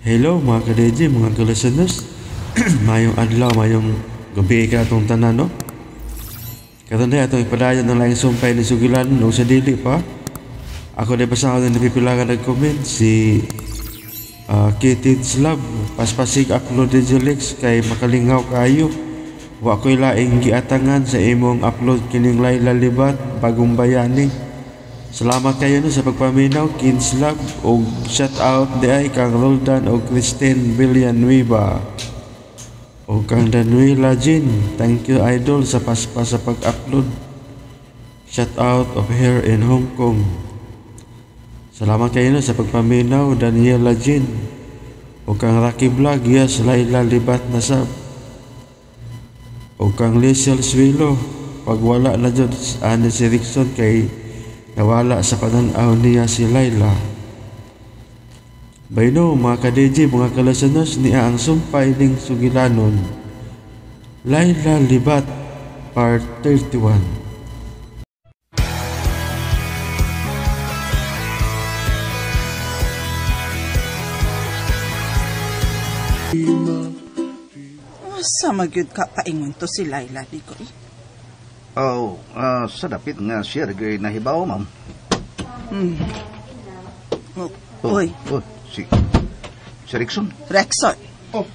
Hello mga ka-DJ, mga ka-listeners. Mayong adlaw, mayong gabi ka atong tanan, no? Karon day atong ipadayon ang laing sumpay ni Sugilan no sa dili pa. Ako na basahon na napipila ka nag-comment si Kitty Love. Paspasig upload DJ Lex kay makalingaw kayo. Wa ko'y laing giatangan sa imong upload kining Laila Libat bagong bayani. Salamat kayo no sa pagpaminaw, Kins Love, og shout out di ay kang Roldan og Christine Villanueva o kang Danuela Jean. Thank you idol sa paspas sa pag-upload. Shout out of here in Hong Kong. Salamat kayo no sa pagpaminaw, Daniela Jean o kang Rocky Vlog. Yes, Laila Libat na sab. O kang Liesel Suelo, pagwala na jud ani si Rickson kay nawala sa pananaw niya si Laila. Bayno, mga ka-DJ, mga ka-listeners, niya ang sumpay ning sugilanon. Laila Libat, Part 31. Sa magyud ka paingon to si Laila, di ko eh. Oh, sa dapit nga siya gay nahibaw, ma'am. Oh, Oh, uy, oh, si Rickson. Rexon. Oh.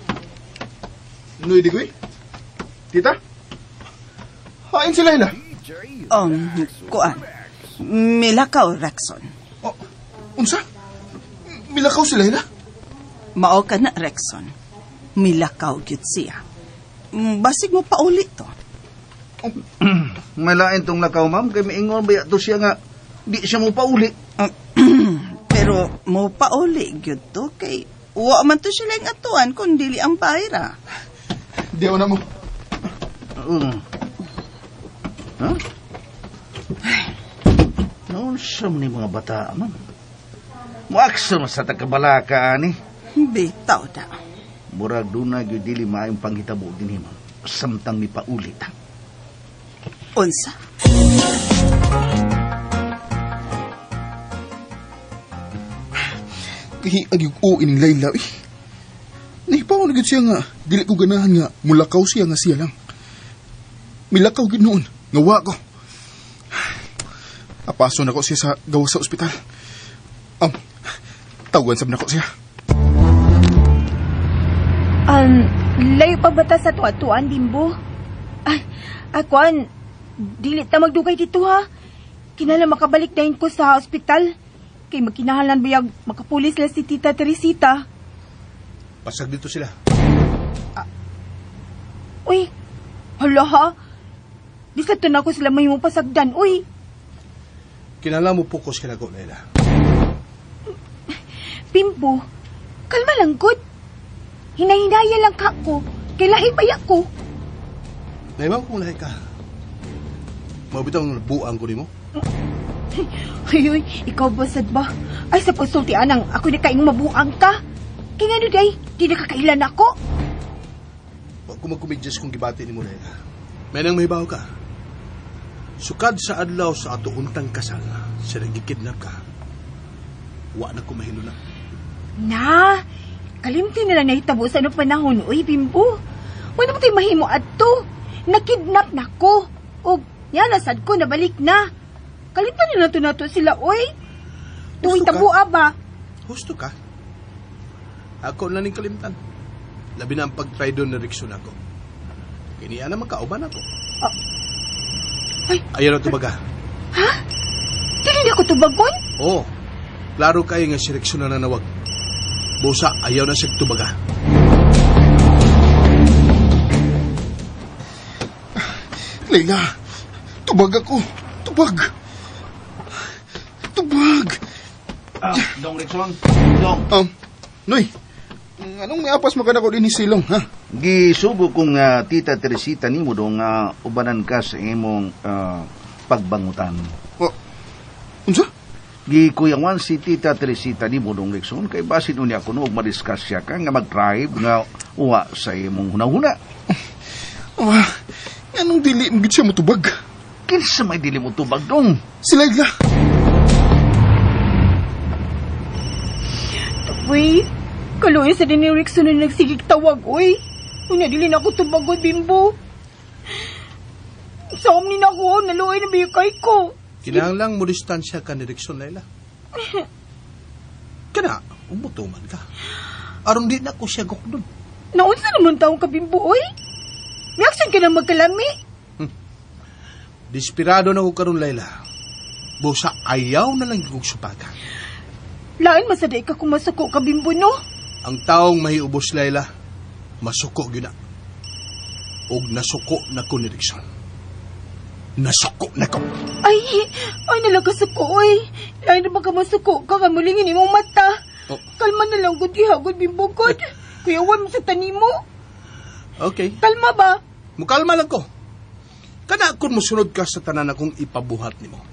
Nuy di koy. Tita? Hain si Laila. Kuan. Milakaw, Rexon. Oh, unsa? Milakaw si Laila? Mao ka na, Rexon. Milakaw gyud siya. Basig mo pa uli to. May lain tong lakaw, ma'am, kay miingon ba to siya nga di siya mo pauli. Pero mo pauli gyud to kay wa man to sila ang atuan kun dili ang bayra. Di na mo. Ha? Naunsa man ni mga bata, ma'am? Muaksa man sa tagkabalaka ani. Bitaw da. Murag dunay gyud dili maayong panghitabo dinhi, ma'am. Samtang mipaulit. Unsa? Kahiag yung o ining Laila, eh. Nahipaw na gyud siya nga dili ko ganahan nga mulakaw siya nga siya lang. Milakaw gyud noon, nga wa ko. Apaso na ko siya sa gawas sa ospital. Tawagan sab nako siya. Layo pa ba ta sa tuwa-tuan, Bimbo? Ay, akuan, dili ta magdugay dito ha. Kinala makabalik dahin ko sa ospital. Kay magkinahalan bayag makapulis la si Tita Teresita. Pasag dito sila. Uy, hala ha. Di sa to na ko sila mahimong pasagdan, uy. Kinala mo focus ka na ko, Laila. Bimbo, kalma lang, good. Hinahinaya lang ka ko. Kay lahi baya ko. Naibaw kung lahi ka. Mabitaw ang buang ko nimo. Ay, uy, ikaw ba, sad ba? Ay, sa pagsulti, anang, ako na kaingong mabuang ka. Kaya nga no, day, di nakakailan ako. Huwag ko magkumidyas kung gibati ni mo, Laila. May nang mahibaw ka. Sukad sa adlaw sa ato untang kasal, sa nagikidnap ka, wa na ko mahilo na. Na, kalimti na lang nahitabo sa anong panahon, uy, Bimbo. Wala mo tayo mahimo adto. Nakidnap na ko. O, yan, nasad ko, nabalik na. Kalimtan na nato nato sila, uy. Tuwing Gusto ka? tabua ba? Husto ka. Ako na ning kalimtan. Labi na ang pag-try doon na Rickson ako. Kiniya na magkauban ako. Ay. Ayaw na tubaga. Ha? Dili na ko tubagon? Oo. Klaro kayo nga si Rickson na nanawag. Busa, ayaw na siya tubaga. Laila, tubag ako. Tubag. Tubag. Dong Rickson, Dong. Noy, anong may apas mo ka na ko din ni Silong, ha? Gisubo kong Tita Teresita nimo dong ubanan ka sa imong pagbangutan. Oh, unsa? Gikuyangan si Tita Teresita nimo dong Rickson kay basin unya kuno og madiscuss siya ka nga mag-drive nga uwa sa imong hunahuna. Ah, anong dili mo gid siya motubag? Kinsa may dili mo tubag dong? Si Laila. Uy, Kaluoy sa din ni Rickson na nagsigig tawag, oy. Unya, dili na ako tubagod, Bimbo. Sa omni na ako, naluoy na biyukay ko. Kinahanglang mo distansya ka ni Rickson, Laila. Kana, umutuman ka. Aron di na ko siya gukdon. Naunsa naman taong ka, Bimbo, oy? May action ka na magkalami. Desperado na ko karon, Laila. Busa ayaw na lang kong supakan. Lain masaday ka kung masuko ka, Bimbo, no? Ang taong mahiubos, Laila, masuko gyud na. Og nasuko na ko ni Rickson. Nasuko na ko. Ay, ay nalagasuko, oy. Lain na ba ka masuko ka, kamulingin imong mata. Oh. Kalma na lang, gud, ihagod, Bimbo, gud. Kuyawan mo sa tanimo. Okay. Kalma ba? Mukalma lang ko. Kana kung musunod ka sa tanan akong ipabuhat nimo.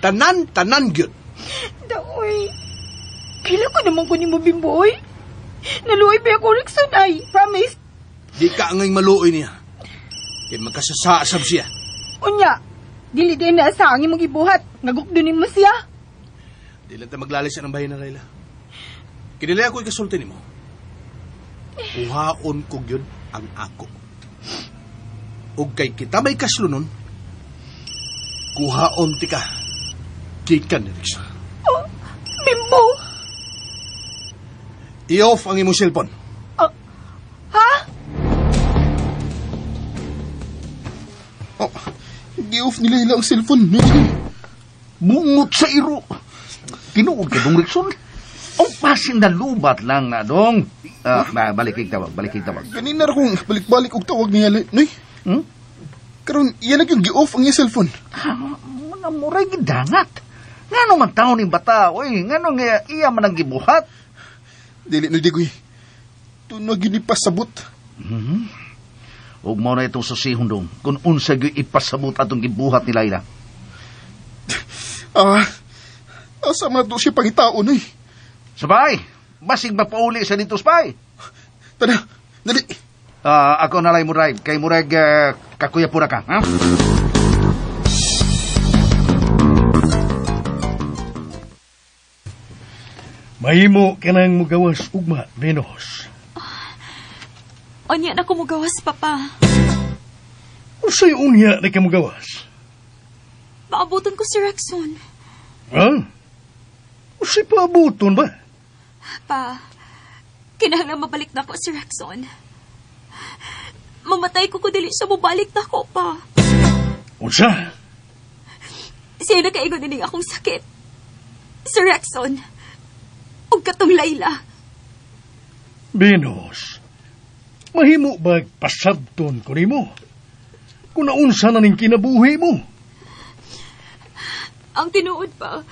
Tanan, tanan gyud. Daoy. Kaila ko naman ko nimo, Bimbo, oy. Naluoy ba ako, Rickson, ay. Promise. Di ka angay maluoy niya. Kay magkasasaasab siya. Unya, dili din na sa angin mong ibuhat. Nagukdo nimo siya. Di lang ta maglalis siya ng bahay na, Laila. Kinilay ako ikasulti nimo. Kuhaon ko gyud ang ako. Ug kay kita may kaslunon, kuhaon ti ka. Gikan ni Rickson. Oh, Bimbo! I-off ang imong cellphone. Ha? Oh, gi-off ni Layla ang cellphone. No, Bungot sa iro. Tinuod ka dong, Rickson. Ang pasin na lubat lang na, dong. Balik tawag, balik tawag. Ganina ra kong balik-balik og tawag niya, Noy. Karon iya na gyud gi-off ang iya cellphone. Muray gidangat. Ngano man taon ning bata, oy, ngano nga iya man ang gibuhat? Dili no digoy. Tunog gyud ni pasabot. Ug mao na itong susihon dong kung unsa gyud ipasabot atong gibuhat ni Laila. Asa man to siya pangitaon oy. Sabay, basig mapauli sa dito spy. Tara, dali. Ako na lang mo drive kay murag kakuya pura ka, ha? Mahimo ka nang mugawas ugma, Venus. Unya na ko mugawas, Papa. Usay unya na ka mugawas? Maabuton ko si Rexon. Ha? Usay paabuton ba? Pa, kinahanglan mabalik na ko si Rexon. Mamatay ko kung dili siya mabalik na ko, pa. Unsa? Siya nakaingon nining akong sakit. Si Rexon. Ug katong Layla. Venus, mahimo ba pasabton ko nimo? Kung naunsa na ning kinabuhi mo? Ang tinuod pa,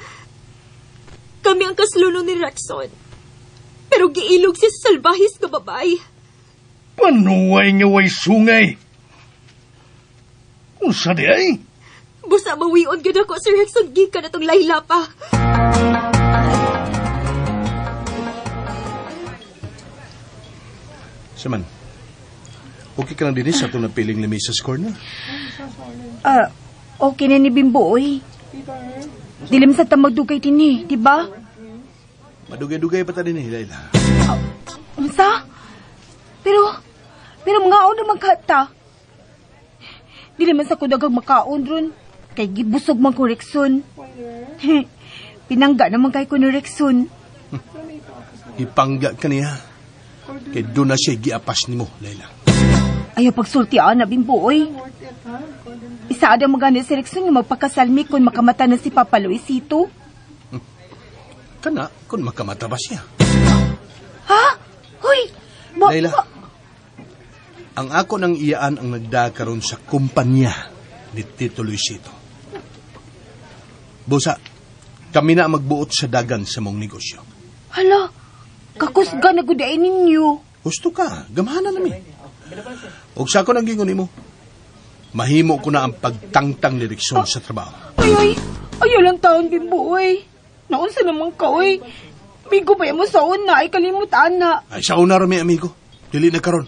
kami ang kasluno ni Rexon. Pero giilog siya sa salbahis nga babae. Panuway nga way sungay. Unsa di ay? Busa mawion gyud ako si Rexon gikan atong Layla pa. Saman, okay ka lang din sa itong napiling Lamisa's Corner? Okay na ni Bimbo, oy. Dilim sa tamagdugay din eh, di ba? Madugay-dugay pa ta din eh, Layla. Unsa? Pero mga na magkata. Dili man sa kudagang makaon ron. Kay gibusog man ko Rexon. Pinangga naman kay ko ni Rexon. Ipangga ka niya. Kay doon na siya giapas nimo, Layla. Ayaw pagsulti ana, Bimbo, oy. Isa ada magani si Rexon nga magpakasalmi kung makamata na si Papa Luisito. Kana, kung makamata ba siya? Ha? Hoy! Layla, ang ako ng iyaan ang nagdakaroon sa kumpanya ni Tito Luisito. Busa, kami na ang magbuot sa dagan sa mong negosyo. Hala, kakusga na gudain ninyo. Gusto ka, gamhanan nami. Og sa ako nang gingon nimo, mahimo ko na ang pagtangtang ni Rixon sa trabaho. Ay, ay, ayaw lang taon, Bimbo, oy. Naunsa naman ka, oy. Bigo pa mo sa una, ay kalimutan na. Ay, sa una rami, amigo. Dili na karon.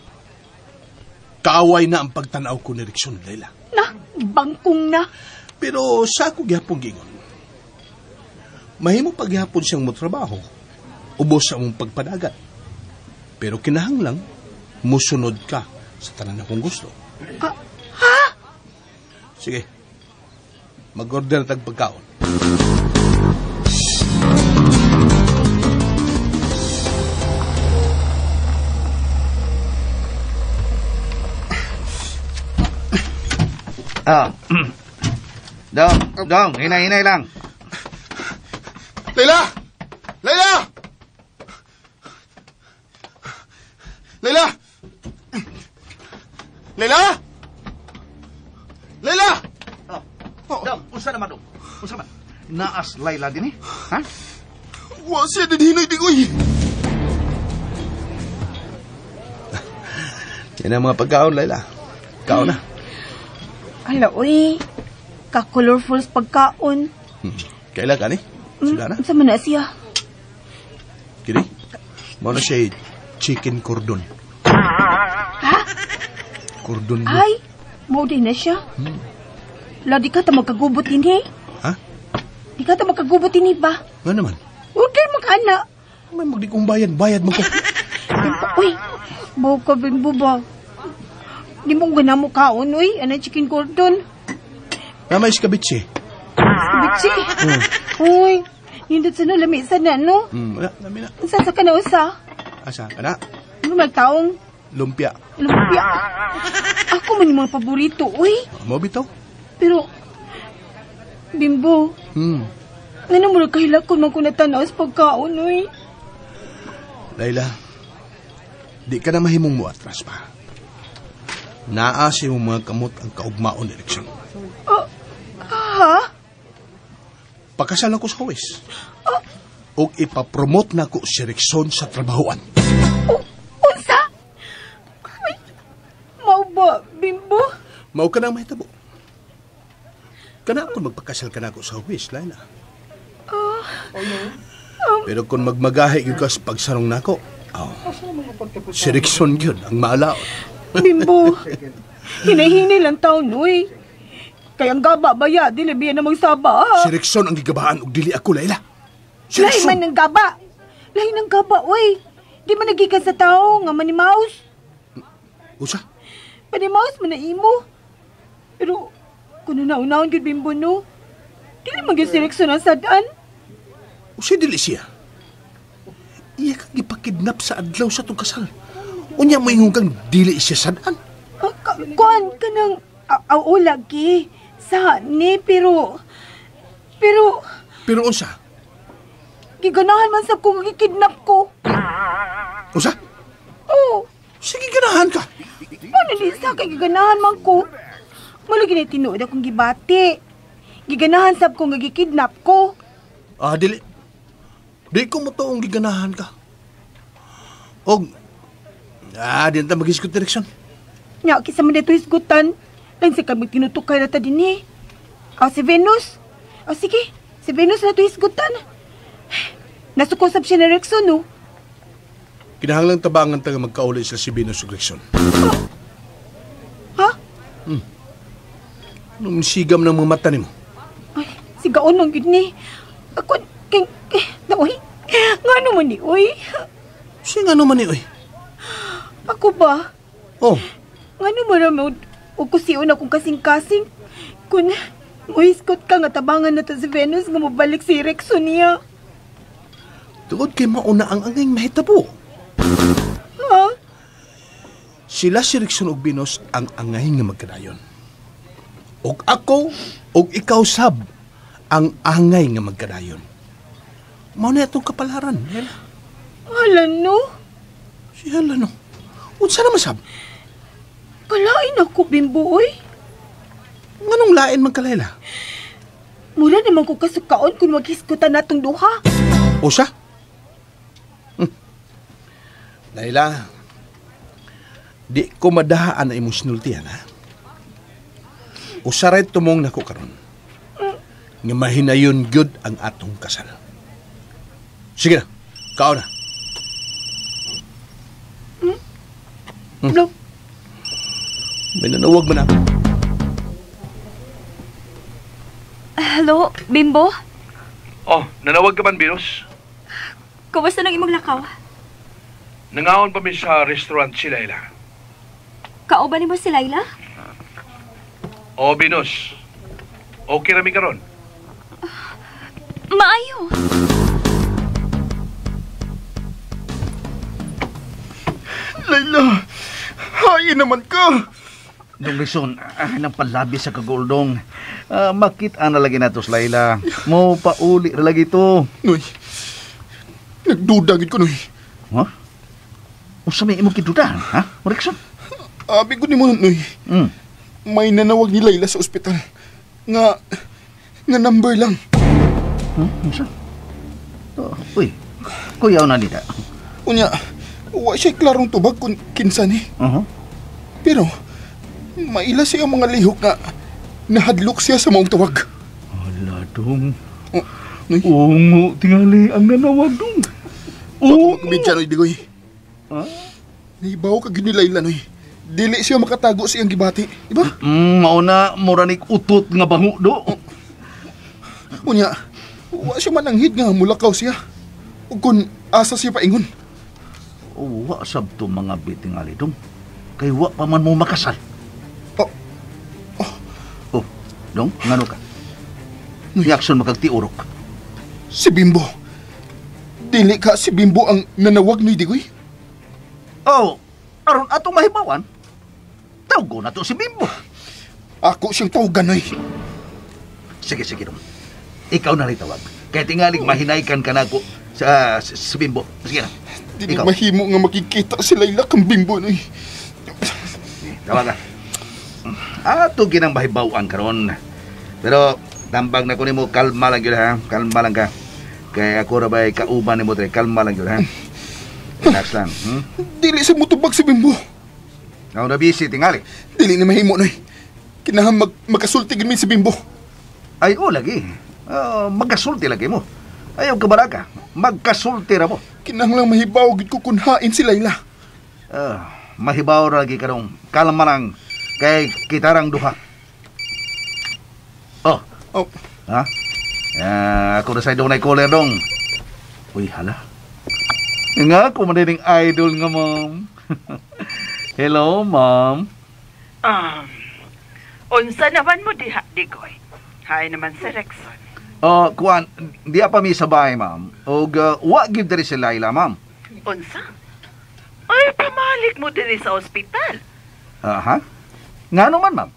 Kaaway na ang pagtanaw ko ni Rixon, Layla. Na, bangkong na. Pero sa ako gihapon gingon, mahimo paghihapon siyang motrabaho, ubos sa mong pagpadagat. Pero kinahanglang musunod ka sa tanan akong gusto. Ha? Sige. Mag-order tag pagkaon. Dong, dong, hinay-hinay lang. Layla! Layla! Layla! Layla! Layla! Oh, dong, unsa naman dong? Unsa man? Naas Layla din eh? Ha? Wa siya din hinoy di koy. Yan ang mga pagkaon, Layla. Kaon na. Ala, uy. Ka-colorful pagkaon. Kaila ka ni? Sila na? Unsa man na siya? Kini? Mao na siya chicken cordon. Ha? Cordon bleu. Ay, mao din na siya. La, di ka ta magkagubot dinhi. Ha? Di ka ta magkagubot dinhi ba? Nga naman. Order magkana. May magdi kong bayad, bayad mo ko. Uy, bawo ka bimbo ba? Di mo gana mo kaon, uy. Ano chicken cordon? Tama iskabitsi. Iskabitsi? Uy, nindot sa no, lami sa na, no? Wala, lami na. Unsa sa ka na, usa? Asa ka na? Ano magtaong? Lumpia. Lumpia. Ako man yung mga paborito, uy. Mo bitaw? Pero, Bimbo, ngano mo nagkahilakon man ko natanaw sa pagkaon, uy? Layla, di ka na mahimong mo atras pa. Naa sa imong mga kamot ang kaugmaon ni Rexon. Ha? Pakasal ako sa huwes. O ipapromote na ko si Rexon sa trabahoan. Unsa? Ay, mao ba, Bimbo? Mao ka nang mahitabo. Kana kung magpakasal ka na ako sa huwes, Layla. Pero kung magmagahi yun ka sa pagsarong nako, si Rexon yun ang maalaot. Bimbo, hinahinay lang taon, uy. Kaya ang gaba baya, dili biya na magsaba. Si Rexon ang gigabaan og dili ako, Layla. Si Lahi Rexon. man ng gaba. Lahi ng gaba, uy. Di man nagikan sa tao nga manimaus. Usa? Manimaus man na imo. Pero, kung naunahon yun, Bimbo, no? Dili man gyud si Rexon ang sadaan. Usa dili siya. Iya kang gipakidnap sa adlaw sa itong kasal. Unya mo ingon kang dili siya sadaan. Kuan ka ng oo, lagi. Sa ni, pero... Pero... Pero unsa? Giganahan man sa kung gikidnap ko. Unsa? Oo. Sige, ganahan ka. Ano di sa kay giganahan man ko? Mula gini tinuod akong gibati. Giganahan sab kung gikidnap ko. Ah, dili. Di ko mo toong giganahan ka. Og, di na ta mag-isgot direksyon. Nya, kisa man dito isgutan. Lang sa kami tinutukay na ta din eh. O, si Venus. O, sige. Si Venus na ito isgutan. Nasukosab siya ni Rexon, no? Kinahanglang tabangan ta nga magkauli sila si Venus ug Rexon. Ha? Anong sigam ng mga mata nimo? Ay, sigaon man gyud ni. Ako, king, uy. Ngano man ni, uy? Siya ngano man ni, uy? Ako ba? Oh. Ngano man naman, o kusion akong kasing-kasing. Kun, muhiskot ka nga tabangan na to si Venus nga mabalik si Rexon niya. Tungod kay mauna ang angay mahitabo. Ha? Sila si Rexon ug Venus ang angay nga magkadayon. Og ako, og ikaw sab, ang angay nga magkadayon. Mao na itong kapalaran, Lela. Hala no? Si hala no. Unsa naman sab? Kalain ako, Bimbo, oy. Nganong lain man ka, Lela? Mura naman ko kasukaon kung maghiskutan natong duha. Usa? Layla, di ko madahaan na imong sinultihan, ha? Usaray tumong nako karon. Nga mahinayon gyud ang atong kasal. Sige na, kao na. No. May nanawag man ako. Hello, Bimbo? Oh, nanawag ka man, Venus? Kumusta nang imong lakaw? Nangaon pa mi sa restaurant si Layla. Kauban nimo si Layla? O, Venus. Okay rami karon. Maayo. Layla, hain naman ka. Dong Rison, nang palabi sa kaguldong. Makita na lagi nato si Layla. Mo pauli ra lagi to. Noy, nagduda gid ko, Noy. Ha? Unsa may imong kidudahan, ha? Rixon? Abi ko nimo, Noy. May nanawag ni Layla sa ospital. Nga number lang. Unsa? Uy, kuyaw na nila. Unya, wa siya klarong tubag kung kinsa ni. Uh-huh. Pero, maila siya ang mga lihok nga nahadlok siya sa maong tawag. Ala, dong. Oh, Noy. Ungo, tingali ang nanawag, dong. Ungo! Magkumidya, Noy, digoy. Ha? Nahibaw ka gyud ni Layla, Noy. Dili siya makatago siyang gibati. Diba? Mauna, mura ni utot nga bango, do. Unya, wa siya mananghid nga mulakaw siya. O kung asa siya paingon. Wa sabto mga bitingali, dong. Kay wa pa man mo makasal. Oh. Oh, dong, ngano ka? Reaction makagtiurok. Si Bimbo. Dili ka si Bimbo ang nanawag ni Digoy? Oh, aron atong mahibawan, tawgo na to si Bimbo. Ako siyang tawagan, Noy. Sige, sige, dong. Ikaw na rin tawag. Kaya tingaling mahinaykan ka na ako sa si Bimbo. Sige na. Dili Ikaw. mahimo nga makikita si Layla kang Bimbo, Noy. Tawagan. Ato ginang mahibawan karon. Pero tambag na ko nimo, kalma lang yun, ha. Kalma lang ka. Kaya ako ra ba'y kauban nimo tre, kalma lang yun, ha. Relax lang. Dili sa mutubag si Bimbo. Ako na busy tingali. Dili na mahimo, Noy. Kinahang magkasulti gid mi si Bimbo. Ay, o lagi. Magkasulti lagi mo. Ayaw ka baraka. Magkasulti ra mo. Kinahanglang mahibaw gid ko kun hain si Layla. Mahibaw ra lagi karong. Kalma lang. Kay kitarang duha. Oh. Oh. Ha? Ako na sa idol na caller dong. Uy, hala. Nga ako man din idol nga, ma'am. Hello, ma'am. Unsa naman mo diha, Digoy? Hay naman si Rexon. Oh, kuan, diya pa mi sa bahay, ma'am. Og wa gid diri si Layla, ma'am. Unsa? Ay, pamalik mo diri sa ospital. Aha. Ngano man, ma'am?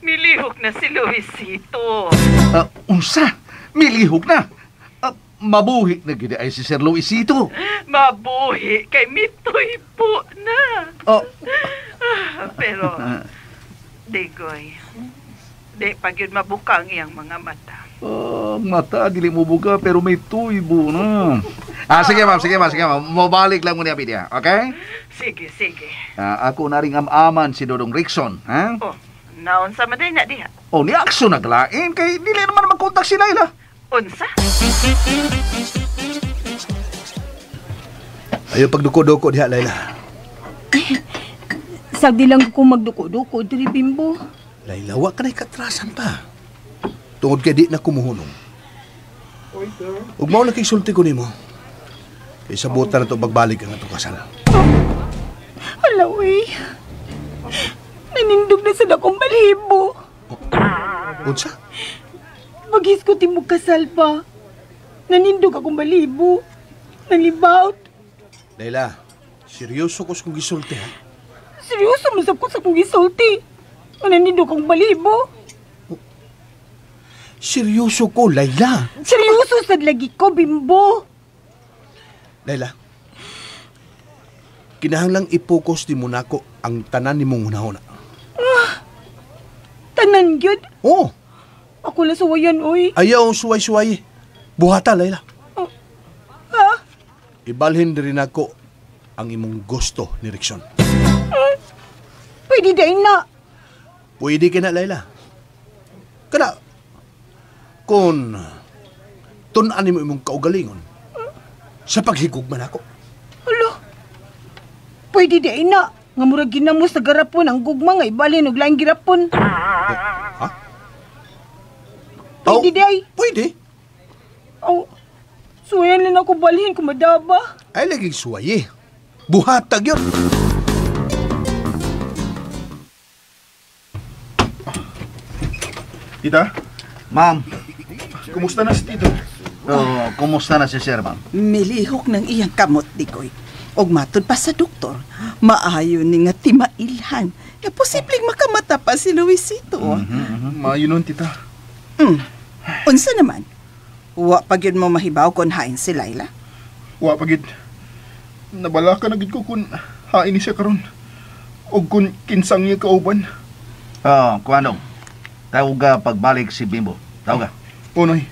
Milihok na si Luisito. Unsa? Milihok na? Mabuhi na gid ay si Sir Luisito. Mabuhi kay mitoy po na. Oh. Pero, Digoy, di pa gyud mabuka ang iyang mga mata. Oh, mata, dili mo buka, pero may tuybo na. Sige ma'am, sige ma'am, sige ma'am. Mabalik lang mo niya, Pidia, okay? Sige, sige. Ako na ring am-aman si Dodong Rickson, ha? Oh, naunsa man din na diha. Oh, ni Akso naglain, kay dili naman magkontak si Layla. Unsa? Ayaw pagduko-duko diha, Layla. Sagdi lang ko magduko-duko, diri Bimbo. Layla, wa ka na'y katrasan pa. Tungod kay di na kumuhunong. Ug mao na kay sulti ko nimo. Kay sabutan na to pagbalik ang atong kasal. Hala, uy. Nanindog na sa dakong balhibo. Unsa? Maghiskot mo kasal pa. Nanindog akong balhibo. Nalibaut. Layla, seryoso ko sa kong gisulti, ha? Seryoso mo sa ko sa kong gisulti. Nanindog akong balhibo. Seryoso ko, Layla. Seryoso sad lagi ko, Bimbo. Layla, kinahanglang i-focus ni Monaco ang tanan ni mong hunahuna. Tanan gyud? Oo. Ako lang suwayan, oy. Ayaw ang suway-suway. Buhata, Layla. Oh. Ha? Ibalhin diri nako ang imong gusto ni Rickson. Pwede dahil na. Pwede ka na, Layla. Kana, kung tun-an nimo imong kaugalingon, sa paghigugma nako. Alo, pwede dahil na. Nga murag ginamo sa garapon ang gugma nga ibalhin og laing girapon. Ha? Pwede Oh, day. Pwede. Oh, suwayan lang ako balhin kung madaba. Ay, laging suwaye. Buhatag yun. Tita? Ma'am. Kumusta na si Tito? Oh, kumusta na si Sir, ma'am? Milihok ng iyang kamot, Digoy. Og matud pa sa doktor, maayo ni nga timailhan. E posibleng makamata pa si Luisito. Maayo nun, Tita. Unsa naman? Wa pa gyud mo mahibaw kung hain si Laila? Wa pa gyud. Nabala ka na gyud ko kung hain ni siya karon. Og kung kinsang niya kauban. Oh, kuanong. Tawag ka pagbalik si Bimbo. Tawag ka. Unoy.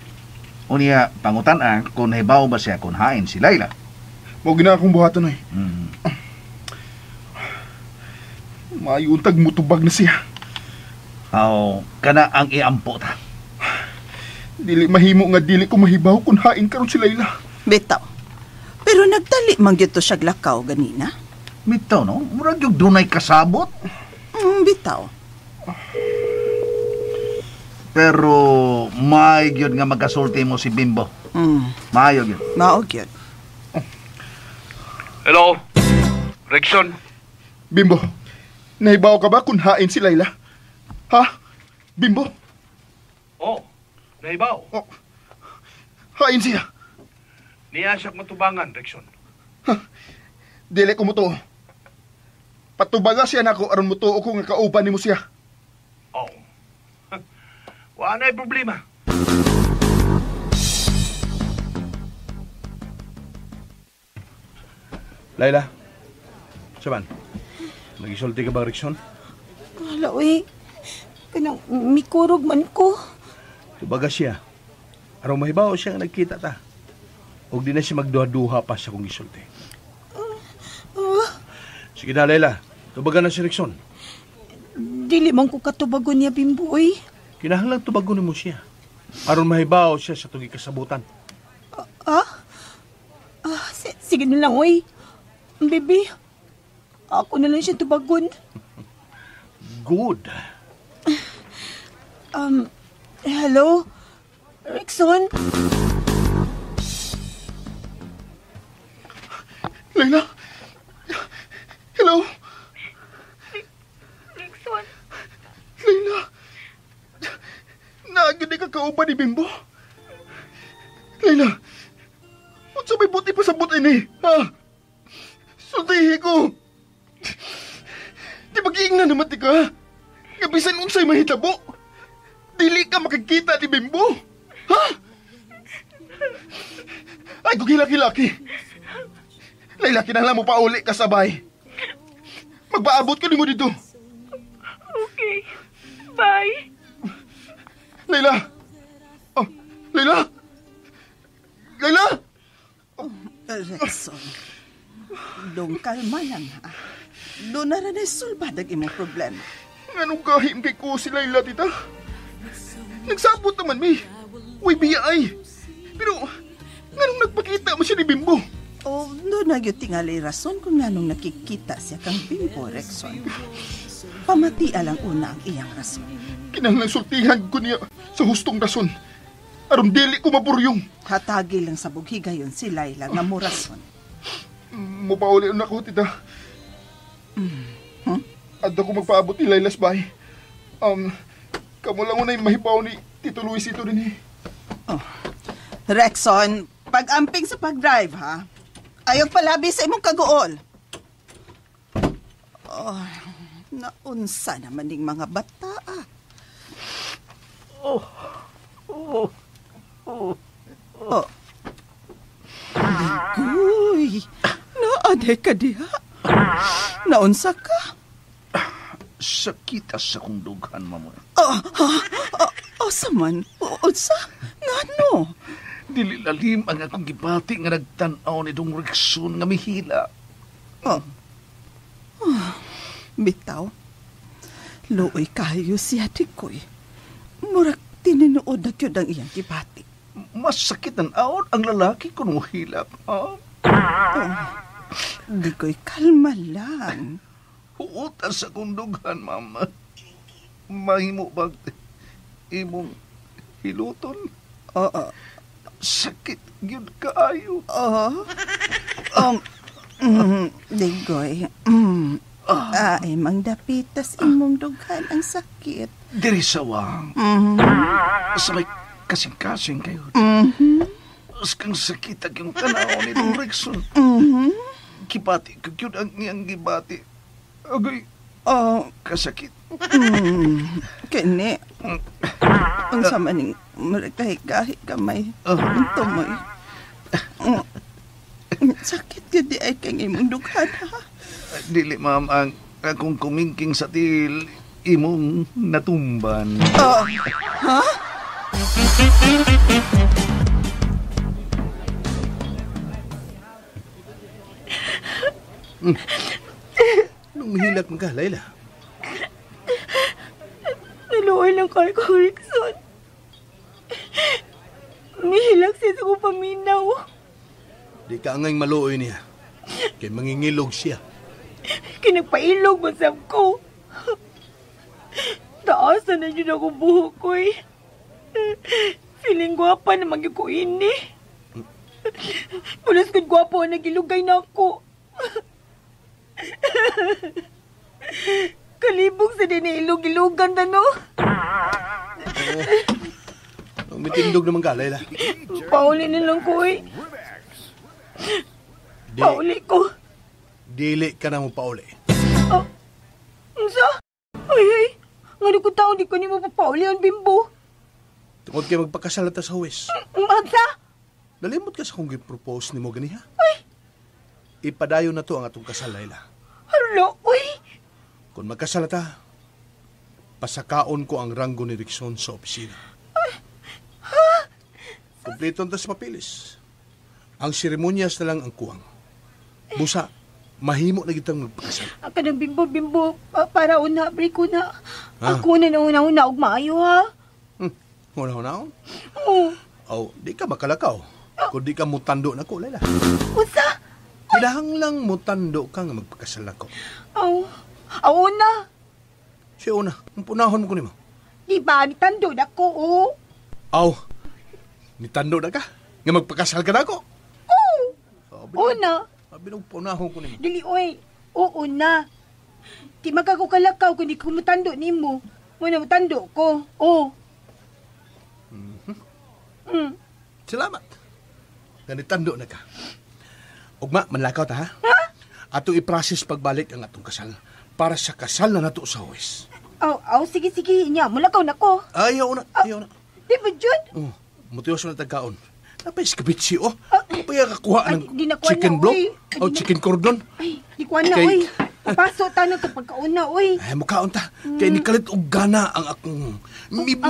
Unya, pangutan-a kung hibaw ba siya kung hain si Laila. Mao gina akong buhaton, oy. Mayuntag mutubag na siya. Aw, kana ang iampo ta. Dili mahimo nga dili ko mahibaw kung hain karon si Laila. Bitaw. Pero nagdali man gyud to siya lakaw ganina. Bitaw no, murag gyud dunay kasabot. Bitaw. Pero may gyud nga magkasulti mo si Bimbo. Maayo gyud. Mao gyud. Hello, Rexon. Bimbo, nahibaw ka ba kung hain si Laila? Ha? Bimbo? Oh, nahibaw. Oh, hain siya. Niya siya matubangan, Rexon. Ha? Dili ko mutuo. Patubaga siya nako aron mutuo ko nga kauban nimo siya. Oh. Wala na'y problema. Laila, saban, nagisulti ka ba, Rexon? Wala, uy. Kanang mikurog man ko. Tubaga siya. Araw mahibaw siya nga nagkita ta. Og di na siya magduha-duha pa sa kong gisulti. Sige na, Laila. Tubaga na si Rexon. Dili man ko katubagon niya, Bimbo, uy. Kinahanglan tubagon mo siya. Aron mahibaw siya sa tugi kasabutan. Sige na lang, uy. Baby, ako na lang siya tubagon. Good. Hello? Rexon? Laila? Hello? Rexon? Laila? Naagyo di ka kauban ni Bimbo? Laila, unsa may buti pa sa buti ni? Ha? Sultihi ko. Di mag-iingnan naman ti ka. Nga bisan unsay mahitabo. Dili ka makikita ni Bimbo. Ha? Ay, kugilaki-laki. Laila, kinahanglan mo pauli ka sabay. Magpaabot ko nimo dito. Okay. Bye. Laila! Oh, Laila! Laila! Oh, Rexon, dong kalma lang, ha? Doon na rin ay sulbad ang imong problema. Anong kahim kay ko si Laila, tita? Nagsabot naman, mi. Uy, biyay. Pero, nganong nagpakita mo siya ni Bimbo? Oh, doon na yun tingali rason kung nganong nakikita siya kang Bimbo, Rexon. Pamatia lang una ang iyang rason. Kinahanglang sultihan ko niya sa hustong rason. Aron dili ko maburyong. Hatagi lang sa bughigayon si Laila nga mo rason. Mupauli na ako, tita. Adto ko magpaabot ni Laila sa bahay. Kamo lang unay mahibaw ni Tito Luisito din eh. Oh. Rexon, pag-amping sa pag-drive, ha? Ayaw palabi sa imong kaguol. Oh, naunsa naman ning mga bata, ah. Oh. Oh. Oh. Oh. Uy, naaday ka diha. Naunsa ka? Sakit sa kong dughan, mamoy. Asa man? Unsa? Ngano? Dili lalim ang akong gibati nga nagtan-aw ni Dong Rexon nga mihila. Oh. Oh, bitaw. Luoy kayo siya, Dikoy. Murag tinuod na gyud ang iyang gibati. Masakit ang aon ang lalaki kung muhilak. Oh. Oh, Dikoy, kalma lang. Huotan sa kong dughan, mama. Mahimo bag imong hiluton? Oo. Sakit gyud kaayo. Oo. Digoy. Ay, mangdapitas imong dughan ang sakit. Diri sa wang. Sa may kasing-kasing kayo. Kang sakit ang iyong tanaw ni Dong Rexon. Gibati ko yun ang iyang gibati. Agay, kasakit. Kini, ang sama ning maragkahi-gahi kamay. Ang tumoy. Sakit ka di ay kang imong dughan, ha? Dili, ma'am, ang akong kumingking sa til, imong natumban. Ha? Nung mahilak man ka, Layla. Naluoy lang kayo ko, Rickson. Mihilak siya sa kong paminaw. Di ka angay maluoy niya. Kay mangingilog siya. Kinagpailog masab ko. Taasan na yun ako buhok ko eh. Feeling gwapa na magyuko ini. Pulos kong gwapo na gilugay na ako. Kalibog sa din ilog-ilugan na no. Oh. Umitindog naman ka, Layla. Pauli na lang ko eh. Pauli ko. Dili ka na mo pauli. Oh, unsa? Ay, ay. Ngano ko tao, di ko ni mo papauli ang bimbo. Tungod kay magpakasal ta sa huwes. Unsa? Nalimot ka sa kong gi-propose ni mo ganiha. Ay! Ipadayon na to ang atong kasal, Layla. Hala, uy! Kung magkasal ta, pasakaon ko ang ranggo ni Rickson sa opisina. Ay, ha? Kompleto ta sa papilis. Ang seremonyas na lang ang kuwang. Busa, mahimo na kitang magpakasal. Kanang bimbo-bimbo, para una, break ko na. Ako na nauna-una, og maayo ha. Una-una? Oo. Oh, di ka makalakaw. Kung di ka mutando na ko, Layla. Unsa? Kailangan lang mutando ka nga magpakasal ako. Aw, aw na. Siya una, ang punahon mo ko nimo. Di ba, nitando na ko, oh. Aw, nitando na ka? Nga magpakasal ka na ako? Oo. Una. Sabi nung punahon ko nimo. Dili, oy. Oo na. Di magkakukalakaw kung di ko mutando nimo. Muna mutando ko. Oo. Salamat. Nga nitando na ka. Ugma, manlakaw ta, ha? Ha? Atong i-process pagbalik ang atong kasal para sa kasal na nato sa huwes. Aw, aw, sige, sige. Nya, mulakaw na ko. Ayaw na, ayaw na. Di ba, Jud? Oh, mutiwas na tagkaon. Napay iskabitsi, oh. Napay kakuha ng chicken na, block o chicken cordon. Ay, di ko na, oy. Papaso ta na kapag kauna, oy. Ay, mukhaon ta. Kay nikalit og gana ang akong...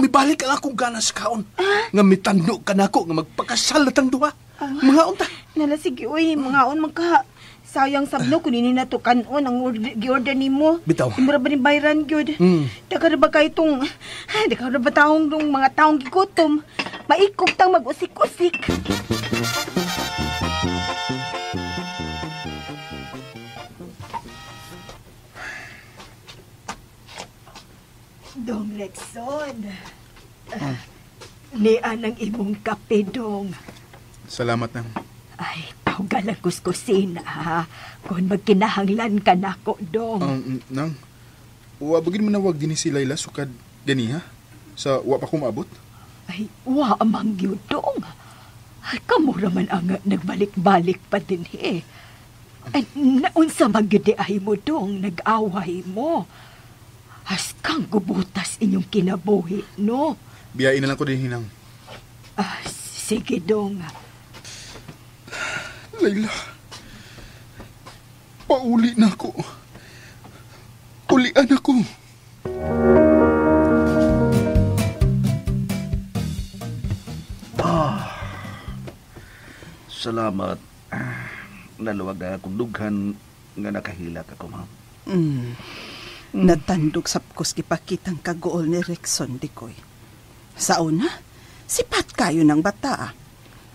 Mibalik ang akong gana sa kaon. Nga mitando ka na ako, nga magpakasal na tang duha. Mga unta. Nala, sige, oy. Mga on, magka... Sayang sabno, kunin na to kanon ang gi-order nimo. Bitaw. Imura ba ni bayran, gyud? Daka na ba kayo itong... Daka na ba taong nung mga taong gigutom? Maikog tang mag-usik-usik. Dong Rexon. Nian ang imong kape, Dong. Salamat nang. Ay, tawgal ang kuskusin, ha? Kung magkinahanglan ka na ko, Dong. Nang, wabagin mo na wag din si Layla sukad ganiha? Sa wa pa kumabot? Ay, wa amang yun, Dong. Ay, kamura man ang nagbalik-balik pa din, eh. Ay, naunsa magyudi ay mo, Dong, nag-away mo. As kang gubutas inyong kinabuhi, no? Biyain na lang ko din, Hinang. Ah, sige, Dong. Layla, pauli na ako. Ulian ako. Salamat. Naluwag na akong dughan nga nakahilak ako, ma'am. Natandog sa pkos gipakitang kagool ni Rexon, Dikoy. Sa una, sipat kayo ng bata.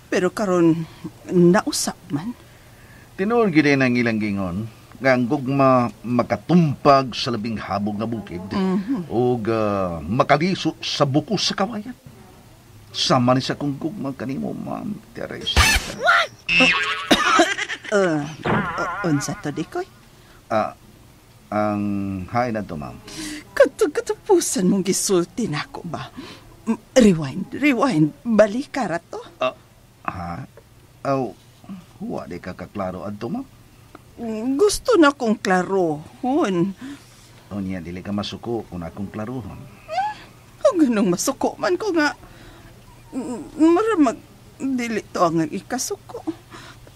Pero karon nausap man. Tinuod gid ang ilang gingon nga ang gugma makatumpag sa labing habog nga bukid ug makaliso sa buko sa kawayan. Sama ni sa kong gugma kanimo, Ma'am Teresa. What? Unsa to, Dikoy? Ang hain na to, ma'am. Katapusan mong gisulti na ako ba? Rewind, rewind. Balik ka ra to. Ha? Aw, huwa di ka kaklaro adto, ma'am. Gusto na kong klarohon. Unya, dili ka masuko kung akong klarohon. O ganong masuko man ko nga. Maramag, dili to ang ikasuko.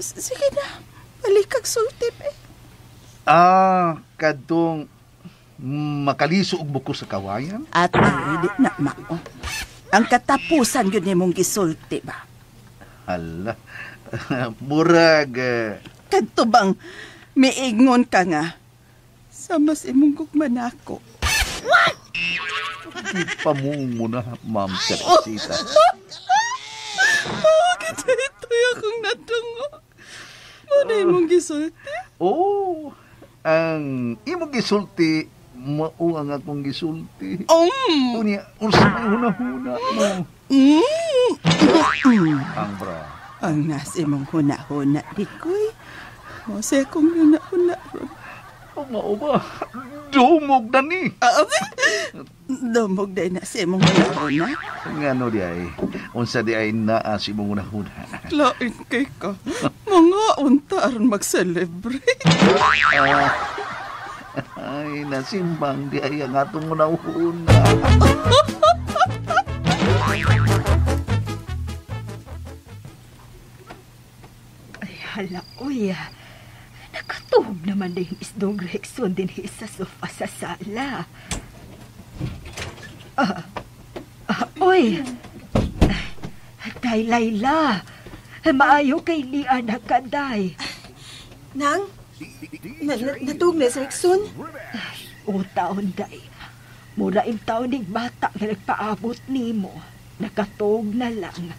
Sige na, balik kag sulti, be. Kadtong makaliso og buko sa kawayan? At di na mao. Ang katapusan yun ni mong gisulti ba? Hala, murag. Kadto bang miingon ka nga sa mas imong gugma nako? What? Ipamungo na, Ma'am Teresita. Oh, kita-ito'y akong natungo. Muna imong gisulti? Oh, ang imong gisulti, mao ang akong gisulti. Unya, unsa may huna-huna mo? Ang bra. Ang nas imong huna-huna, Dikoy. O, sa akong huna-huna. Mao ba? Dumog na ni. Dumog na sa imong huna-huna. Ngano di ay? Unsa di ay naa sa imong huna-huna? Lain kay ka. Mga unta aron mag-celebrate. Ay, nasimbang di ay ang atong huna-huna. Ay, hala, uy. Nakatuog naman na yung isdong Rexon din sa sofa sa sala. Uy! Day, Layla! Maayo kay ni anak ka, Day. Nang? Natuog na sa Rexon? O taon, Day. Mura yung taon ng bata nga nagpaabot ni mo. Nakatuog na lang.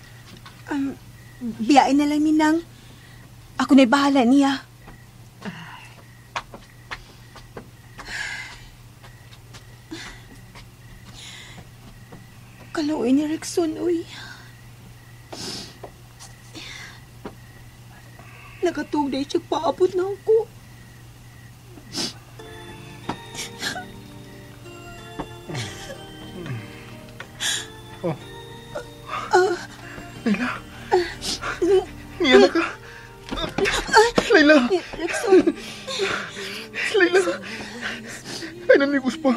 Biyain na lang ni Nang. Ako na'y bahala niya. Kalawin ni Rexon, uy. Nakatug na siya, paabot na ako. Oh. Layla. Niya na ka. Layla. Rexon. Layla. Ay, nanigos pa.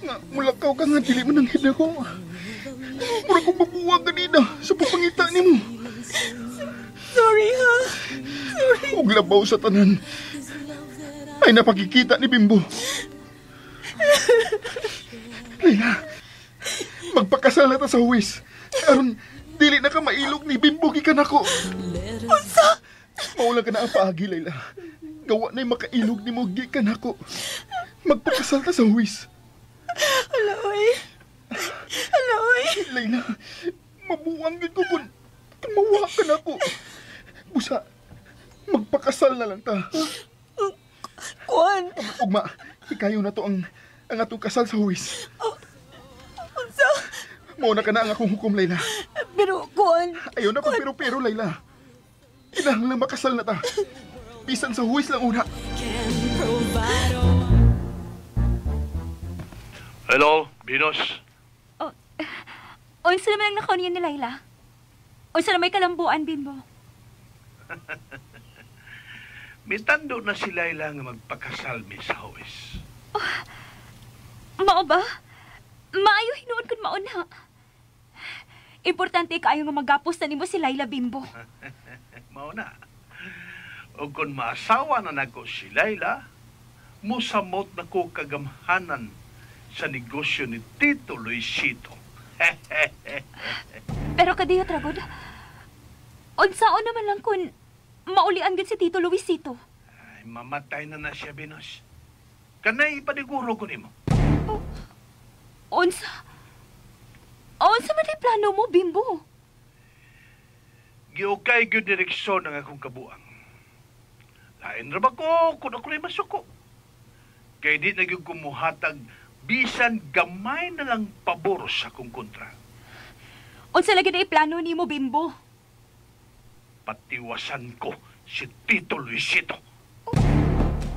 Nga, mulakaw ka nga, dili man ang hida ko. Mura kong mabuwag kanina sa pagpangita ni mo. Sorry, ha? Sorry. Ug labaw sa tanan. Ay, napakikita ni Bimbo. Layla, magpakasal na ta sa huwis. Aron, dili na ka mailog ni Bimbo gikan ako. Unsa? Maulang ka na ang paagi, Layla. Gawa na'y makailog ni mo gikan ako. Magpakasal ta sa huwis. Hala, oy. Hala, oy. Layla, mabuang yun ko kung mawa ka na ako. Busa, magpakasal na lang ta. Kuan. Ugma, ikayo na to ang atong kasal sa huwis. Unsa? Mauna ka na ang akong hukom, Layla. Pero, Kuan. Ayaw na kong pero-pero, Layla. Kinahanglan makasal na ta. Bisan sa huwis lang una. Hello, Venus. Oh, unsa naman ang nakaw niya ni Layla? Unsa na may kalambuan, Bimbo? Mitando na si Layla nga magpakasal mi sa huwis. Oh, mao ba? Maayo hinuon kun mao na. Importante kaayo nga magapos na nimo si Layla, Bimbo. Mao na. O kung maasawa na nako si Layla, musamot na ko kagamhanan sa negosyo ni Tito Luisito. Pero kadiyo, Tragod, unsaon naman lang kung maulian gid si Tito Luisito. Ay, mamatay na na siya, Venus. Kanay ipaniguro ko nimo. Oh, unsa? Unsa man ay plano mo, Bimbo? Giukay gyud direksyon ang akong kabuang. Lain ra ba ko kung ako na'y masuko? Kay di na gyud kumuhatag bisan gamay na lang pabor sa akong kontra. Unsa lagi na plano nimo, Bimbo? Patiwasan ko Si Tito Luisito.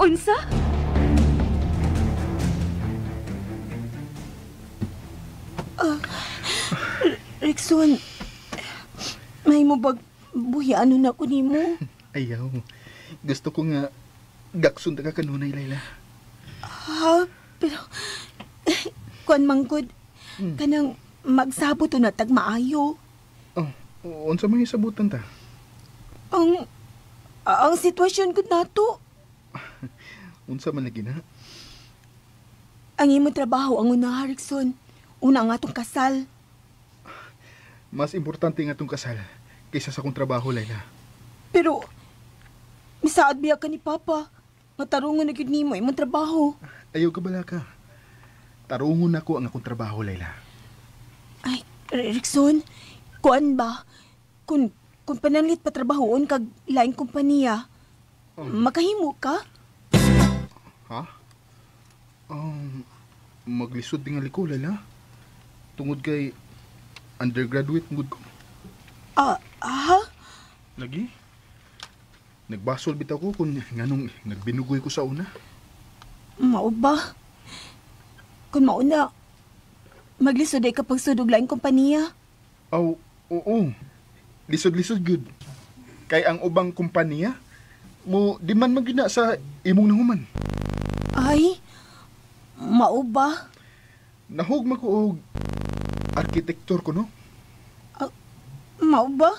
Unsa? Rexon, may mo bag buhiano na ko nimo? Ayaw. Gusto ko nga gaksun ta ka kanunay, Layla. Ha? Pero, kuan manggod, kanang magsabot na tag maayo. Oh, unsa may sabutan ta? Ang sitwasyon gud nato. Unsa man lagi na? Ang imong trabaho ang una, Rexon. Una ang atong kasal. Mas importante nga atong kasal kaysa sa akong trabaho, Layla. Pero, misaad biya ka ni Papa. Matarungon na gyud nimo imong trabaho. Ayaw ka bala ka. Tarungon ako ang akong trabaho, Layla. Ay, Rexon, kuan ba? Kung panalit patrabahoon kag laing kompanya, makahimo ka? Ha? Maglisod din nga liko, Layla. Tungod kay undergraduate ngud ko. Ha? Lagi? Nagbasol bitaw ko kung nganong nagbinugoy ko sa una. Mao ba? Kung mauna, maglisod ay kapag sudog laing kompanya. Aw, oo. Lisod-lisod good. Kay ang ubang kompanya, mo di man magina sa imong nahuman. Ay, mao ba? Nahug man ko og arkitektor ko, no? Mao ba?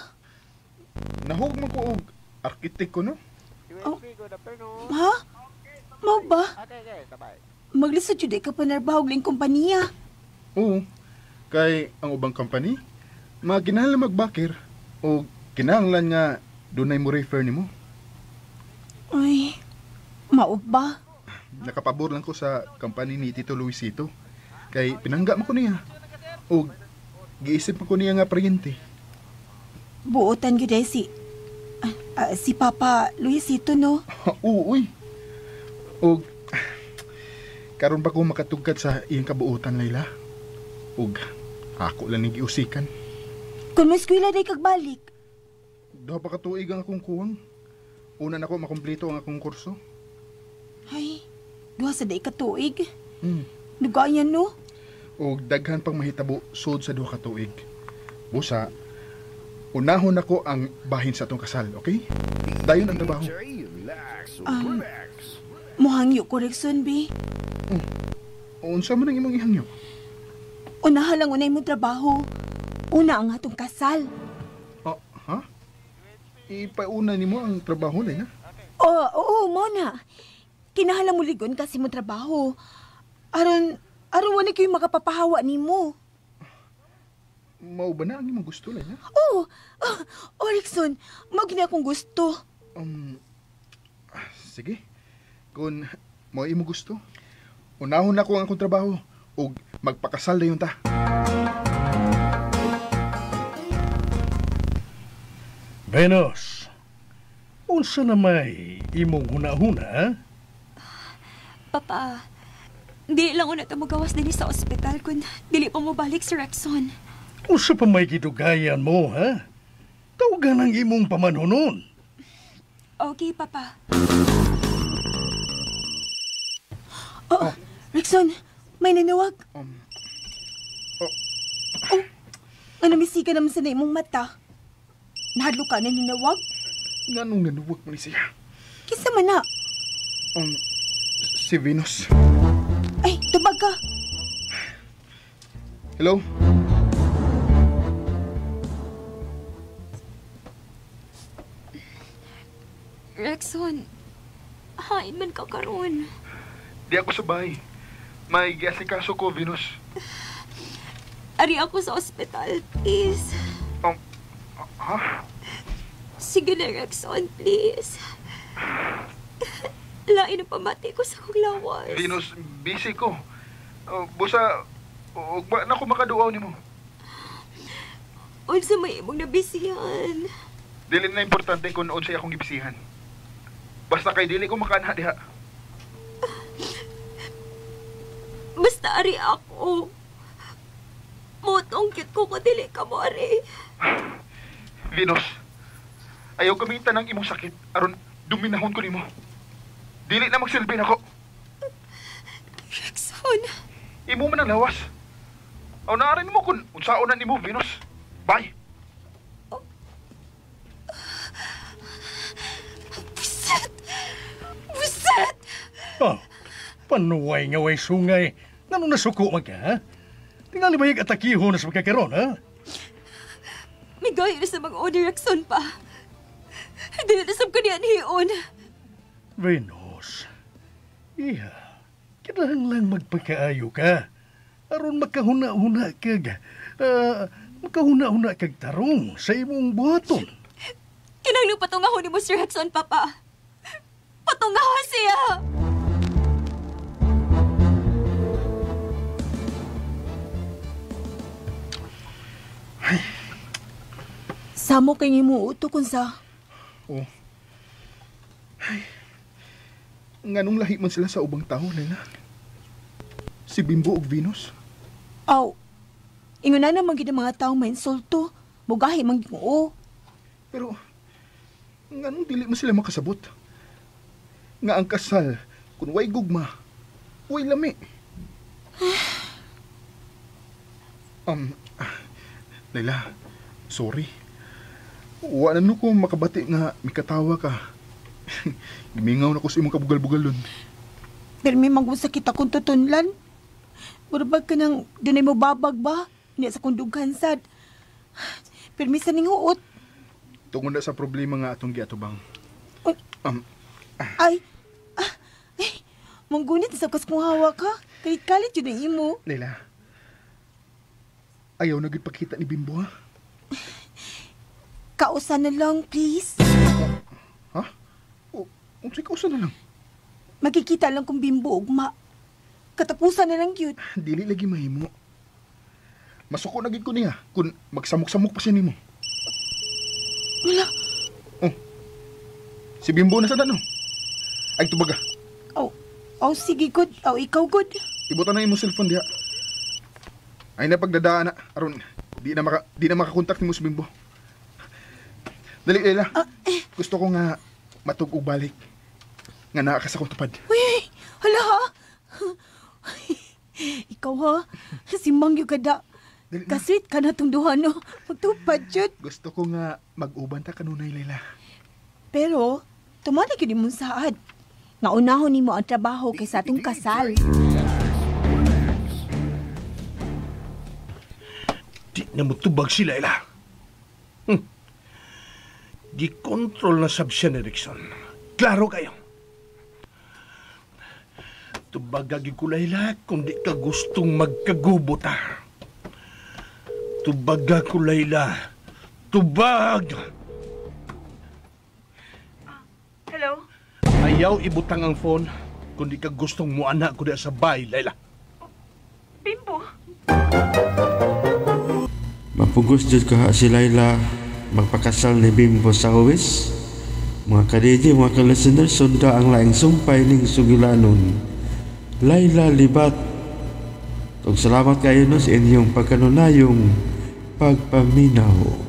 Nahug man ko og arkitek ko, no? Oh, ha? Mao ba? Maglisod jud ay ka panarbaho og laing kompanya. Oo. Kay ang ubang company, maginahanglan magbakir o kinahanglan nga dunay mo refer nimo. Ay, mao ba? Nakapabor lang ko sa company ni Tito Luisito. Kay pinangga man ko niya. O giisip man ko niya nga paryente. Buotan gyud ay si Papa Luisito, no? Oo, uy. O karon pa ko makatugkad sa iyang kabuotan, Layla. Ug ako lang ning giusikan. Kung mo eskwela day kag balik. Duha pa ka tuig ang akong kuwang. Una na ko makumpleto ang akong kurso. Ay, duha sa day ka tuig. Dugayan, no? Og daghan pang mahitabo sud sa duha ka tuig. Busa, unahon nako ang bahin sa atong kasal, okay? Dayon ang trabaho. Muhangyo ko, Rexon, bi. Unsa man ang imong ihangyo? Unahan lang unay mong trabaho. Una ang atong kasal. Oh, ha? Ipauna nimo ang trabaho, Layla? Oo, oo, mo na. Kinahalang mo ligon kasi mo trabaho. Aron wala kayo makapapahawa nimo. Mao ba na ang imong gusto, Layla? Oo, oh, Rexon, mao gini akong gusto. Sige. Kung mao imong gusto, unahon na ko ang akong trabaho ug magpakasal dayon ta. Venus, unsa na may imong hunahuna? Papa, di lang una ta magawas dinhi sa ospital kun dili pa mo balik si Rexon. Unsa pa may gidugayan mo, ha? Tawagan ang imong pamanhonon. Okay, Papa. Oh, Rexon, may nanawag. Oh, ano misika naman sa imong mata? Nahadlo ka na ninawag? Nganong nanuwag man siya? Kinsa man na? Si Venus. Ay, tubag ka. Hello? Rexon, hain man ka karon. Di ako sa bahay. May giasikaso ko, Venus. Ari ako sa ospital, please. Ha? Sige na, Rexon, please. Lain ang pamati ko sa kong lawas. Venus, busy ko. Busa, ugma na ko makaduaw nimo. Unsa may imong nabisihan? Dili na importante kung unsay akong gibisihan. Basta kay dili ko makaanha diha. Basta ari ako. Motong cute ko kung dili ka mo, ari. Venus, ayaw gamitan ang imong sakit. Aron duminahon ko nimo. Dili na magsilbi nako. Rickson. Imo man ang lawas. Aw naarin mo kung unsaon na nimo, Venus. Bye. Oh. Buset! Buset! Oh, panuway nga way sungay. Ngano nasuko man ka, ha? Tingali ba yung atakiho na sa pagkakaroon, ha? May gaya na sa mag-order, Rickson pa. Hindi na sab ko niyan hiyon. Venus, iha, kinahanglang magpakaayo ka. Aron makahuna-huna kag, makahuna-huna kag tarong sa imong buhaton. Kinahanglang patungahon ni mo, Sir Hudson, Papa. Patungahon siya! Ay. Samo kay nimo uto kun sa. Oh. Ay. Nganong lahi man sila sa ubang tao, Lela? Si Bimbo ug Venus? Aw. Ingon na naman gid ang mga tawo mainsulto. Mugahi man gid oo. Pero nganong dili man sila makasabot? Nga ang kasal kun way gugma, way lami. Lela, sorry. Wa na ko makabati nga mikatawa ka. Gimingaw na ko sa imong kabugal-bugal dun. Pero may magusakit akong tutunlan. Murabag ka nang dunay mo babag ba? Hindi sa kundughan sad. Pero minsan ning huot. Tungod na sa problema nga atong giatubang. Ay, ay, manggunit sa kas kong hawak ha. Kalit-kalit yun ang imo. Lela, ayaw na gid pagkita ni Bimbo ha. Kausa na lang, please. Ha? Unsay kausa na lang? Magkikita lang kung Bimbo ugma. Katapusan na lang yun. Dili lagi mahimo. Masuko na gid ko niya kung magsamok-samok pa siya nimo. Wala. Oh. Si Bimbo na sa dano. Ay tubaga. Oh, oh sige good. Oh, ikaw good. Ibutan na imong cellphone diha. Ay na pagdadaan na aron di na makakontak nimo si Bimbo. Dali, Lela. Gusto ko nga matug-og balik. Nga naa ka sa akong tupad. Uy, hala ha. Ikaw ha, si Mangyo ka da. Kasweet ka na itong duha, no? Magtupad, yun. Gusto ko nga mag-uban ta kanunay, Lela. Pero, tumana yun mong saad. Nga unahon nimo ang trabaho kaysa atong kasal. Di na mo tubag si Lela. Gikontrol na sab siya ni Rickson. Klaro kayo. Tubagagi ko, Layla, kung di ka gustong magkagubot, ha. Tubaga ko, Layla. Tubag! Hello? Ayaw ibutang ang phone kung di ka gustong muana ko di sa bay, Layla. Bimbo! Mapugos dyan ka si Layla magpakasal ni Bimbo sa huwis. Mga ka-DJ, mga ka-listener, sunda ang laing sumpay ning sugilanon. Layla Libat. Ug salamat kayo no sa inyong pagkanunayong pagpaminaw.